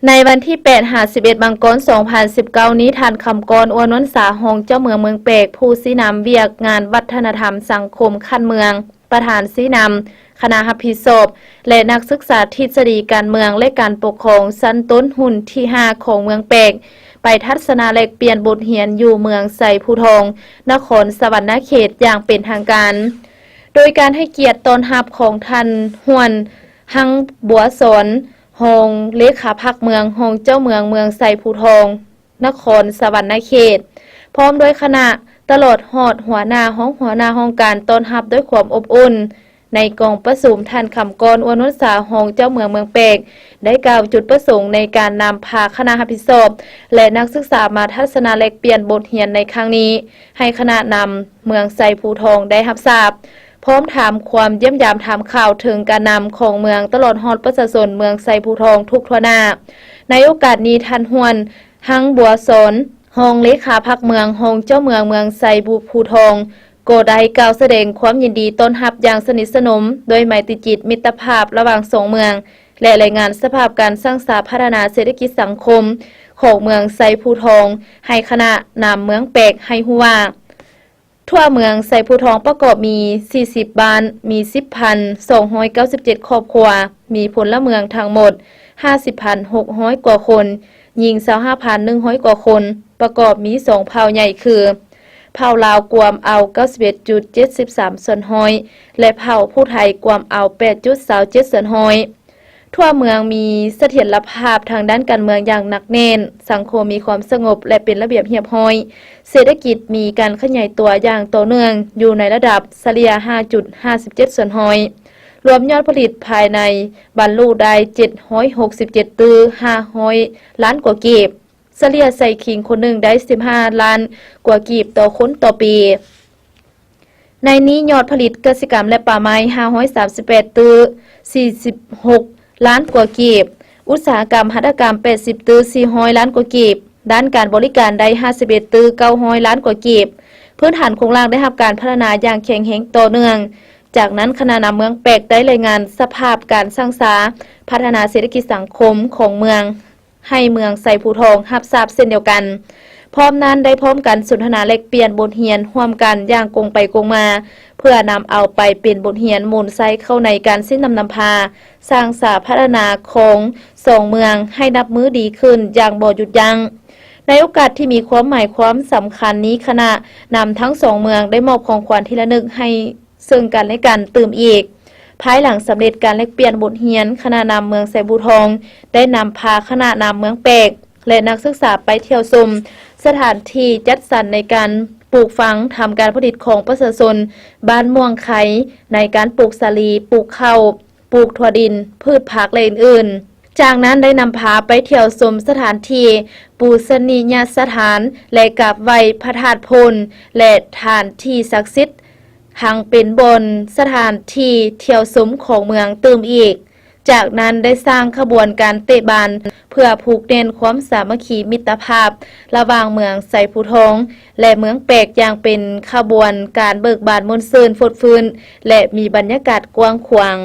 ໃນວັນທີແປດ ຫາ ສິບເອັດ ມັງກອນ ສອງພັນສິບເກົ້ານີ້, ທ່ານ ຄຳກອນ ອວນນສາ ຮອງເຈົ້າເມືອງເມືອງແປກ, ຜູ້ຊີ້ນຳວຽກງານວັດທະນະທຳສັງຄົມຂັ້ນເມືອງ, ປະທານຊີ້ນຳຄະນະຮັບຜິດຊອບ ແລະ ນັກສຶກສາທິດສະດີການເມືອງ ແລະ ການປົກຄອງຊັ້ນຕົ້ນຮຸ່ນທີຫ້າຂອງເມືອງແປກ ໄປທັດສະນະແລກປ່ຽນບົດຮຽນຢູ່ເມືອງໄຊພູທອງ, ນະຄອນສະຫວັນນະເຂດຢ່າງເປັນທາງການ, ໂດຍການໃຫ້ກຽດຕ້ອນຮັບຂອງທ່ານ ຫ້ວນ ຮັງບົວສອນ ຮອງເລຂາພັກເມືອງ, ຮອງເຈົ້າເມືອງເມືອງໄຊພູທອງ, ນະຄອນສະຫວັນນະເຂດ, ພ້ອມດ້ວຍຄະນະ, ຕະຫຼອດຮອດຫົວໜ້າຫ້ອງ, ຫົວໜ້າຫ້ອງການ ຕ້ອນຮັບດ້ວຍຄວາມອົບອຸ່ນ. ໃນກອງປະຊຸມ, ທ່ານ ຄຳກອນ ອວນນສາ ຮອງເຈົ້າເມືອງເມືອງແປກ ໄດ້ກ່າວຈຸດປະສົງໃນການນຳພາຄະນະຮັບຜິດຊອບ ແລະ ນັກສຶກສາມາທັດສະນະແລກປ່ຽນບົດຮຽນໃນຄັ້ງນີ້ ໃຫ້ຄະນະນຳເມືອງໄຊພູທອງໄດ້ຮັບຊາບ, ພ້ອມຖາມຄວາມຢ້ຽມຢາມຖາມຂ່າວເຖິງການນຳຂອງເມືອງ ຕະຫຼອດຮອດປະຊາຊົນເມືອງໄຊພູທອງທຸກທົ່ວໜ້າ. ໃນໂອກາດນີ້, ທ່ານ ຫ້ວນ ຮັງບົວສອນ ຮອງເລຂາພັກເມືອງ, ຮອງເຈົ້າເມືອງເມືອງໄຊພູທອງ ກໍໄດ້ກ່າວສະແດງຄວາມຍິນດີຕ້ອນຮັບຢ່າງສະໜິດສະໜົມ ດ້ວຍໄມຕີຈິດມິດຕະພາບລະຫວ່າງສອງເມືອງ ແລະ ລາຍງານສະພາບການສ້າງສາພັດທະນາເສດຖະກິດສັງຄົມຂອງເມືອງໄຊພູທອງ ໃຫ້ຄະນະນຳເມືອງແປກໃຫ້ຮູ້ວ່າ ທົ່ວເມືອງໄຊພູທອງປະກອບມີສີ່ສິບບ້ານ, ມີສິບພັນສອງຮ້ອຍເກົ້າສິບເຈັດຄອບຄົວ, ມີພົນລະເມືອງທັງໝົດຫ້າສິບພັນຫົກຮ້ອຍກວ່າຄົນ, ຍິງຊາວຫ້າພັນໜຶ່ງຮ້ອຍກວ່າຄົນ, ປະກອບມີສອງເຜົ່າໃຫຍ່ຄື ເຜົ່າລາວກວມເອົາເກົ້າສິບເອັດຈຸດເຈັດສິບສາມສ່ວນຮ້ອຍ ແລະ ເຜົ່າຜູ້ໄທກວມເອົາແປດຈຸດຊາວເຈັດສ່ວນຮ້ອຍ. ທົ່ວເມືອງມີສະຖຽນລະພາບທາງດ້ານການເມືອງຢ່າງໜັກແໜ້ນ, ສັງຄົມມີຄວາມສະຫງົບ ແລະ ເປັນລະບຽບຮຽບຮ້ອຍ, ເສດຖະກິດມີການຂະຫຍາຍຕົວຢ່າງຕໍ່ເນື່ອງ ຢູ່ໃນລະດັບສະເລ່ຍຫ້າຈຸດຫ້າສິບເຈັດສ່ວນຮ້ອຍ, ລວມຍອດຜະລິດພາຍໃນບັນລຸໄດ້ເຈັດຮ້ອຍຫົກສິບເຈັດຕື້ຫ້າຮ້ອຍລ້ານກວ່າກີບ, ສະເລ່ຍໃສ່ຄີງຄົນໜຶ່ງໄດ້ສິບຫ້າລ້ານກວ່າກີບຕໍ່ຄົນຕໍ່ປີ. ໃນນີ້ຍອດຜະລິດກະສິກຳ ແລະ ປ່າໄມ້ຫ້າຮ້ອຍສາມສິບແປດຕື້ສີ່ສິບຫົກລ້ານກວ່າກີບ, ອຸດສາຫະກຳຫັດຖະກຳແປດສິບຕື້ສີ່ຮ້ອຍລ້ານກວ່າກີບ, ດ້ານການບໍລິການໄດ້ຫ້າສິບເອັດຕື້ເກົ້າຮ້ອຍລ້ານກວ່າກີບ, ພື້ນຖານໂຄງລ່າງໄດ້ຮັບການພັດທະນາຢ່າງແຂງແຮງຕໍ່ເນື່ອງ. ຈາກນັ້ນ, ຄະນະນຳເມືອງແປກໄດ້ລາຍງານສະພາບການສ້າງສາພັດທະນາເສດຖະກິດສັງຄົມຂອງເມືອງ ໃຫ້ເມືອງໄຊພູທອງຮັບຊາບເຊັ່ນດຽວກັນ. ພ້ອມນັ້ນໄດ້ພ້ອມກັນສົນທະນາແລກປ່ຽນບົດຮຽນຮ່ວມກັນຢ່າງກົງໄປກົງມາ, ເພື່ອນຳເອົາໄປເປັນບົດຮຽນມູນໃຊ້ເຂົ້າໃນການຊີ້ນຳນຳພາສ້າງສາພັດທະນາຂອງສອງເມືອງໃຫ້ນັບມື້ດີຂຶ້ນຢ່າງບໍ່ຢຸດຢັ້ງ. ໃນໂອກາດທີ່ມີຄວາມໝາຍຄວາມສຳຄັນນີ້, ຄະນະນຳທັງສອງເມືອງໄດ້ມອບຂອງຂວັນທີ່ລະນຶກໃຫ້ ເຊິ່ງກັນແລະກັນຕື່ມອີກ. ພາຍຫຼັງສຳເລັດການແລກປ່ຽນບົດຮຽນ, ຄະນະນຳເມືອງໄຊພູທອງໄດ້ນຳພາຄະນະນຳເມືອງແປກ ແລະ ນັກສຶກສາໄປທ່ຽວຊົມສະຖານທີ່ຈັດສັນໃນການປູກຝັງທຳການຜະລິດຂອງປະຊາຊົນບ້ານມ່ວງໄຄ ໃນການປູກສາລີ, ປູກເຂົ້າ, ປູກຖົ່ວດິນ, ພືດຜັກ ແລະ ອື່ນໆ. ຈາກນັ້ນໄດ້ນຳພາໄປທ່ຽວຊົມສະຖານທີ່ປູຊະນິຍະສະຖານ ແລະ ກາບໄຫວ້ພະທາດໂພນ ແລະ ຖານທີ່ສັກສິດ ທັງເປັນບ່ອນສະຖານທີ່ທ່ຽວຊົມຂອງເມືອງຕື່ມອີກ. ຈາກນັ້ນໄດ້ສ້າງຂະບວນການເຕະບານ ເພື່ອຜູກແໜ້ນຄວາມສາມັກຄີມິດຕະພາບລະຫວ່າງເມືອງໄຊພູທອງ ແລະ ເມືອງແປກ ຢ່າງເປັນຂະບວນການເບີກບານມ່ວນຊື່ນຟົດຟື້ນ ແລະ ມີບັນຍາກາດກວ້າງຂວາງ.